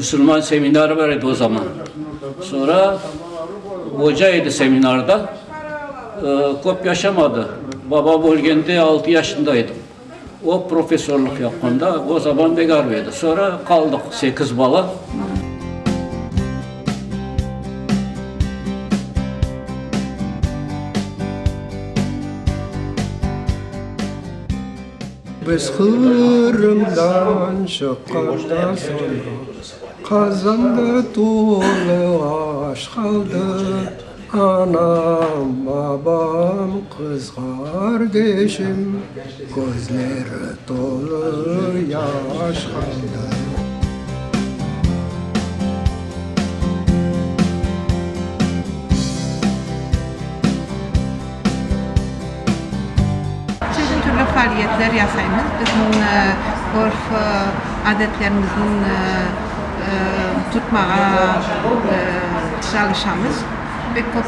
Müsülman seminarı bar edi o zaman. Soñra oca edi seminarda. Köp yaşamadı. Babam ölgende altı yaşında edim. O professorlıq yapqanda, o zaman begarv edi. Soñra qaldıq sekiz bala. Biz Qırımdan çıqqandan soñra, Qazanda tolu aş qaldı. Anam, babam, qız qardeşim, Közleri tolu yaş qaldı. Çeşit türlü faaliyetler yasaymız. Bizim örf adetlerimizniñ tutmağa çalışamız. Pek köp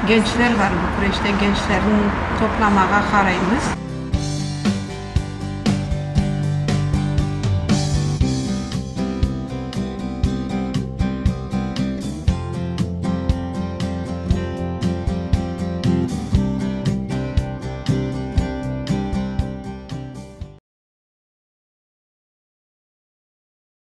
gençler bar Bükreşte, gençlerni toplamağa qaraymız.